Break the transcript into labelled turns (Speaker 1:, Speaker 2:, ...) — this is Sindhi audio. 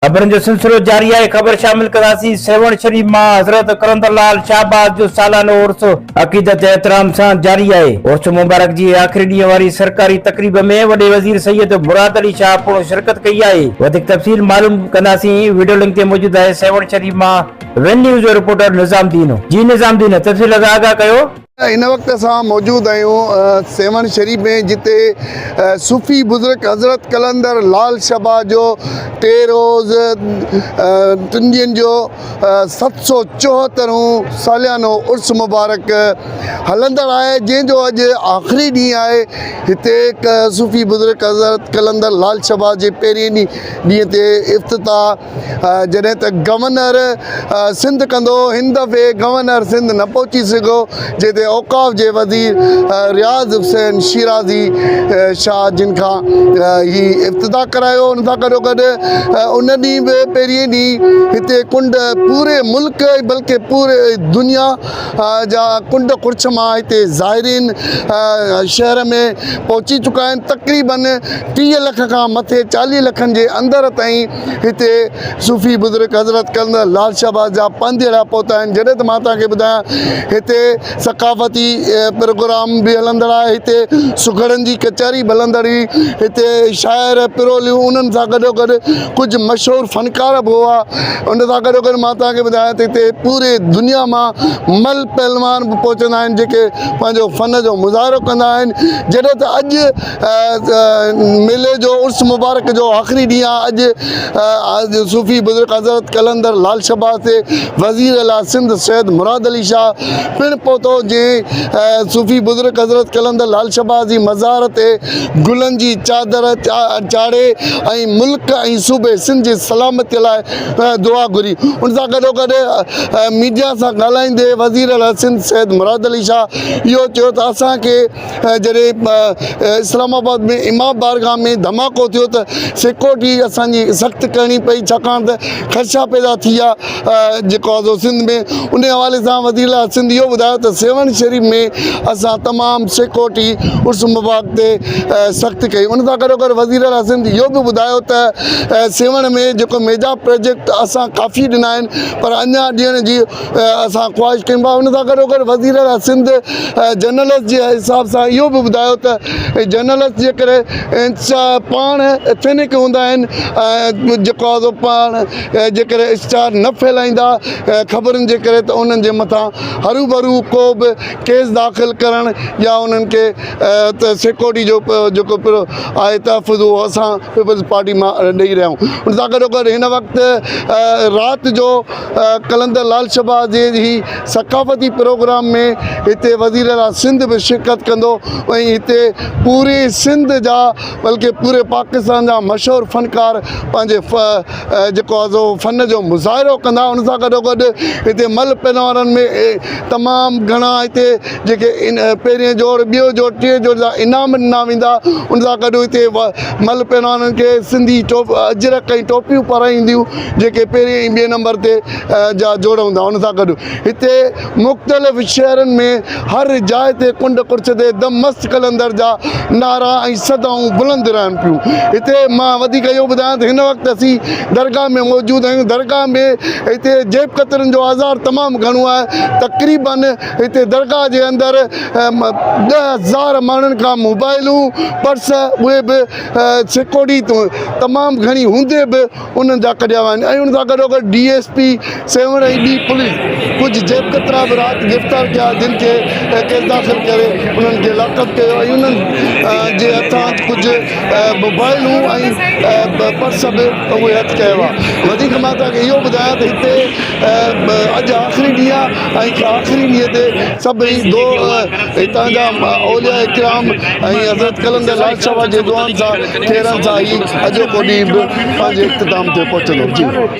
Speaker 1: خبرن جو سلسلو جاري آهي، خبر شامل ڪنداسين سيوهڻ شريف مان حضرت قلندر لال شهباز جو سالانو عرس عقيدت ۽ احترام سان جاري آهي، عرس مبارڪ جي آخري ڏينهن واري سرڪاري تقريب ۾ وڏي وزير سيد مراد علي شاهه پڻ شرڪت ڪئي آهي، وڌيڪ تفصيل معلوم ڪنداسين، وڊيو لنڪ تي موجود آهي سيوهڻ شريف مان ون نيوز جو رپورٽر نظام الدين، جي نظام الدين تفصيل کان آگاهه ڪيو.
Speaker 2: هن وقت اسان موجود آهيون سيوهڻ شريف ۾ جتي صوفي بزرگ حضرت قلندر لال شبا جو ٽي روز ٽن ڏينهن جو 774 ساليانو عرس مبارڪ هلندڙ آهي جنهن جو اڄ آخري ڏينهن آهي. هتي صوفي بزرگ حضرت قلندر لال شبا جي پهرين ڏينهن تي افتتاح جڏهن ته گورنر سنڌ ڪندو هن دفعي گورنر سنڌ نه پهچي سگهيو جنهن تي اوقاف جي وزير رياض حسين شيرازي شاهه جن کان هي افتتاح ڪرايو. ان سان گڏو گڏ ان ڏينهن به پهرين ڏينهن هتي ڪنڊ پوري ملڪ بلڪه پوري دنيا جا ڪنڊ ڪڙڇ مان هتي زائرين شهر ۾ پهچي چڪا آهن. تقريبن 30 لک کان مٿي 40 لکن جي اندر تائين هتي صوفي بزرگ حضرت قلندر لال شهباز جا پانڌيئڙا پهتا آهن. جڏهن ته مان توهان کي ٻڌايان هتي ثقافتي پروگرام به هلندڙ آهي، هتي سگهڙن جي ڪچهري به هلندڙ هئي، هتي شاعر پروليون انهن سان گڏو گڏ ڪجهه مشهور فنڪار به هئا. ان سان گڏو گڏ مان توهان کي ٻڌايان ته هتي پوري دنيا مان مل پهلوان به پهچندا آهن جيڪي پنهنجو فن جو مظاهرو ڪندا آهن. جڏهن ته اڄ ميلي جو عرس مبارڪ جو آخري ڏينهن آهي. اڄ صوفي بزرگ حضرت قلندر لال شهباز تي وزير اعليٰ سنڌ سيد مراد علي شاهه پڻ پهتو جنهن صوفي بزرگ حضرت قلندر لال شهباز جي مزار تي گلن جي چادر چاڙهي ۽ ملڪ ۽ صوبي سنڌ جي سلامتي لاء دعا گهري. ان سان گڏوگڏ ميڊيا سان ڳالهائيندي وزير اعليٰ سنڌ سيد مراد علي شاهه اهو چيو ته اسان کي جڏهن اسلام آباد ۾ امام بارگاهه ۾ ڌماڪو ٿيو ته سيڪيورٽي اسان جي سخت ڪرڻي پئي ڇاڪاڻ ته خدشا پيدا ٿي ويا جيڪو آهي سو سنڌ ۾ ان حوالي سان وزير اعليٰ سنڌ اهو ٻڌايو ته سيوهڻ شريف ۾ اسان تمام سيڪيورٽي عرس مبارڪ تي سخت ڪئي. ان سان گڏوگڏ وزير اعليٰ سنڌ اهو به ٻڌايو ته سيوهڻ ۾ جيڪو ميجا پروجيڪٽ اسان ڪافي ڏنا آهن پر اڃا ڏيڻ جي اسان خواهش ڪيون ٿا. ان سان گڏوگڏ وزير اعليٰ سنڌ جرنلسٽ جي حساب سان اهو به ٻڌايو ته جرنلسٽ جيڪڏهن پاڻ اٿينڪ هوندا آهن ۽ جيڪو آهي سو پاڻ جيڪڏهن اشتهار نه ڦهلائيندا خبرن جي ڪري ته انهن جي مٿان هروڀرو ڪو به ڪيس داخل ڪرڻ يا انهن کي سيڪيورٽي جو جيڪو آهي تحفظ اهو اسان پيپلز پارٽي مان ڏئي رهيا آهيون. ان سان گڏوگڏ هن وقت رات جو قلندر لال شهباز جي هي ثقافتي پروگرام ۾ هتي وزير اعليٰ سنڌ به شرڪت ڪندو ۽ هتي پوري سنڌ جا بلڪه پوري پاڪستان جا مشهور فنڪار پنهنجي جيڪو آهي سو فن جو مظاهرو ڪندا. ان سان گڏو گڏ هتي مل پهلوانن ۾ تمام گهڻا هتي جيڪي پهرين جوڙ ٻيو جوڙ ٽئين جوڙ جا انعام ڏنا ويندا. ان سان گڏ هتي مل پهلوانن کي سنڌي اجرڪ ۽ ٽوپيون پارائينديون جيڪي پهرين ۽ ٻئي نمبر تي جا جوڙ هوندا. ان سان گڏ هتي مختلف شهرن ۾ هر جاء تي ڪنڊ ڪڙڇ تي دم مست قلندر جا نعرا ۽ صدائون بلند رهن پيون. هتي مان وڌيڪ اهو ٻڌايان ته هن وقت اسين درگاهه ۾ موجود آهيون. درگاهه ۾ هتي جيب ڪترن جو آزار تمام گهڻو آهي. تقريبن هتي درگاهه جي اندر 10,000 ماڻهن کان موبائلون، پرس اهي به سيڪيورٽي تمام گهڻي هوندي به انهن جا ڪڍيا ويا آهن ۽ ان سان گڏوگڏ ڊي ايس پي سيوهڻ ۽ ٻي پوليس ڪجهه جيب ڪترا به رات گرفتار ڪيا جن کي ڪيس داخل ڪري انهن کي لاڪ اپ ڪيو ۽ انهن جي هٿان ڪجهه موبائلون ۽ پرس به اهي هٿ ڪيا ويا. وڌيڪ مان توهان کي اهو ٻڌايان ته هتي اڄ آخري ڏينهن آهي ۽ آخري ڏينهن تي سڀئي هتان جا اولياء ڪرام ۽ حضرت قلندر لال شاهه جي دعائن سان خيرن سان هي اڄوڪو ڏينهن به پنهنجي اختتام تي پهچندو. جي.